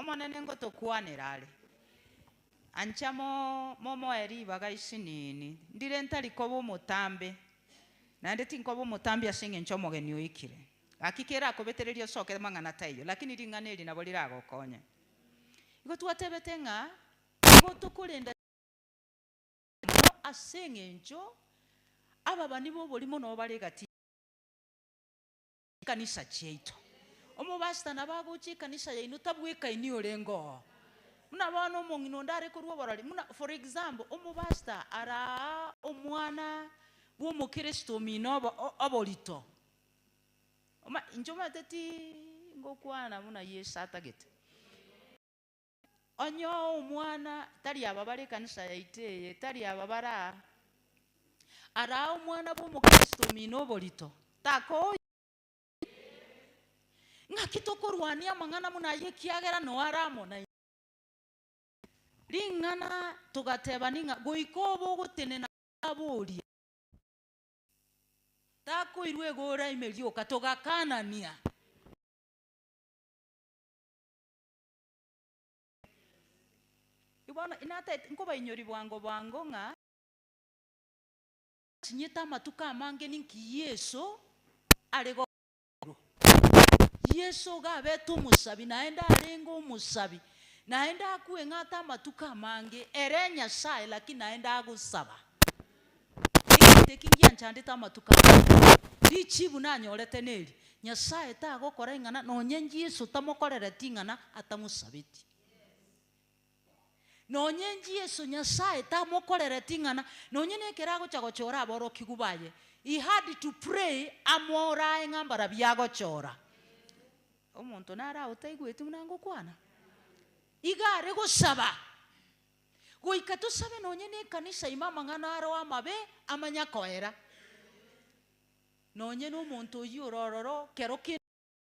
Omonene ngotokwanera are. Ancha mo momoe ribaga isinini, ndire ntari koba omotambe, naende tinkoba omotambe ase eng'encho omogeni oikire. Gaki kerakobetererie osoke mang'ana taiyo, lakini ring'ana eri nabo riragokonye. Igo twatebete ng'a igo tokorenda mono ase eng'encho ababani b'oborimo nabo bare egati Chikanisa chiaito. Omopastor nabo agocha ekanisa yaino tabwekaini orenge oo. Buna bono omong'ina onde are korwa oborori, buna for example, omopastor araa omwana bwa omokristo omino obo oborito. Oma inche omanyete ti ngokwana buna Yeso atagete. Onye omwana, tari aba bare ekanisa yaito eye, tari aba bare aa, araa omwana bw'omokristo omino oborito, takoyia. Ng'aki tokorwania amang'ana buna ayio ekiagera noe are amo naintwe. Ring'ana togatebani ng'a goika obe ogotenena aboria. Takoirwa egoora ime rioka, togakanania. Bono inataete nkobainyoria bwango bwango ng'a. Chinyete amatuko amange ninki Yeso are gokora. Yeso iga abete omosabi naende arenge omosabi, naende akweng'ata amatuko amange, ere Nyasaye lakini naende agosaba. Egento eki ngianchandete amatuko amange, richibu nanyorete neri, Nyasaye tagokora ing'ana nonye Yeso tamokorereti ing'ana atamosabeti. Nonye Yeso Nyasaye tamokorereti ing'ana, nonye nekero agocha gochora aborokigwa baye, he had to pray amorae ng'a mbarabwo agochora. Omonto nare ao otaigweti buna ngokwana? Iga are gosaba. Goika tosabe nonye nekanisa ime amang'ana aro amabe amanya koera. Nonye nomonto oyio ore ororo kero kende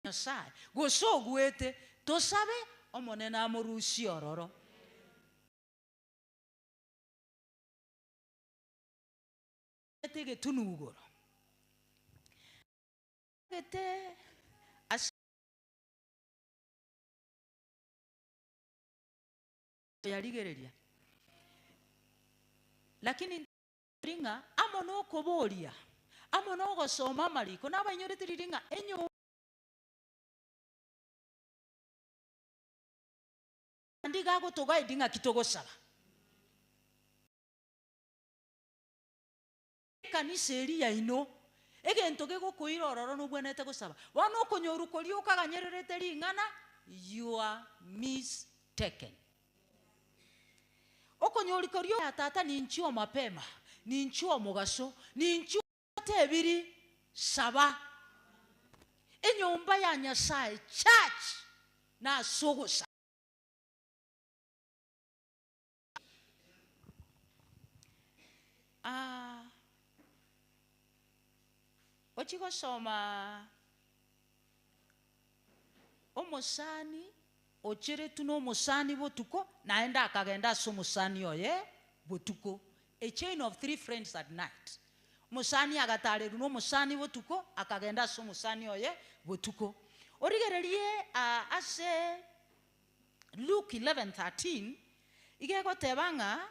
Nyasaye, gose ogwete, tosabe Omonene amorusie ororo. Egetunu igoro. Gete ase. Koyarigereria. Lakini ng'a amo nokoboria, amo nogosoma amariko, nabainyorete riria ng'a enyomba. Naende iga agotoguide ng'aki togosaba. Ekanisa eria yaino, egento gegokoira ororo nobwenerete gosaba. Bono okonyorwa koria okaganyererete ring'ana, you are mistaken. Okonyori koria oya tata ninchuo mapema, ninchuo omogaso, ninchuo tebiri, saba. Enyomba ya Nyasaye, church, nase ogosaba. Ah, ochie gosoma omosani ocheretwe na omosani botuko, naende akagenda ase omosani oye botuko, a chain of three friends at night. Omosani agatarerwa na omosani botuko, akagenda ase omosani oye botuko. Origererie ase Luke 11:13, iga egoteba ng'a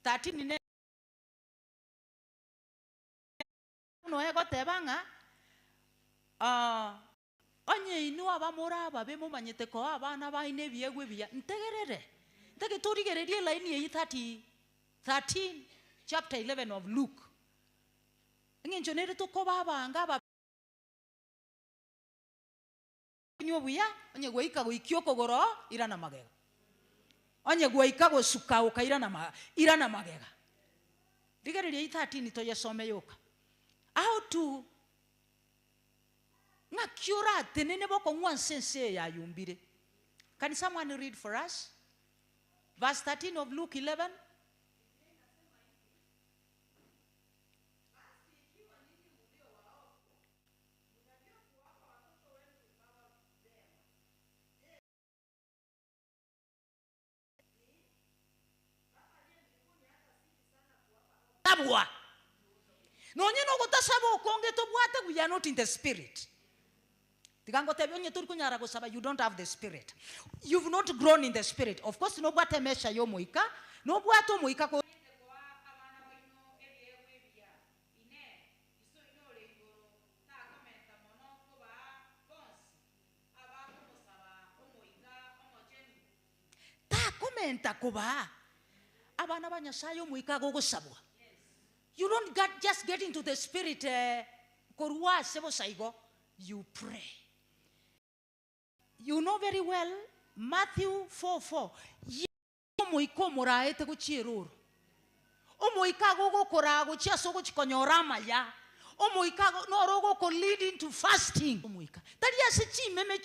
13 ne. Bono egoteba ng'a onye inwe abamore ababe momanyete koa abana baino ebiegwa ebiya, ntegerere, ntagete origererie elaini eyio 30 13 chapter 11 of Luke, eng'encho nere tokoba abange ababe. Onywe buya, onye gwaika goikia okogoro oo, irana magega. Onye gwaika gosuka okairana magega, irana magega. Rigereria eyio 13 toyesome yoka. How to ng'aki oratenene bokong'u ase ense eye yayumbire. Can someone read for us? Verse 13 of Luke 11. Tabua. Nonye nogotasaba okonge tobwate we are not in the spirit. Tiga ngotebie onye tori konyara gosaba you don't have the spirit. You've not grown in the spirit. Of course nobwate emesha ya omoika, nobwate omoika ko. Takomenta kobaa abana ba Nyasaye omoika agogosabwa. You don't get, just get into the spirit eh, korwa ase bosa igo. You pray. You know very well Matthew 4:4 Ye omoika omoraete gochia eroro. Omoika ago ogokoraa gochia ase ogochia konyora amaya. Omoika ago noro ogoko lead into fasting. Omoika tari ase chimeme chi.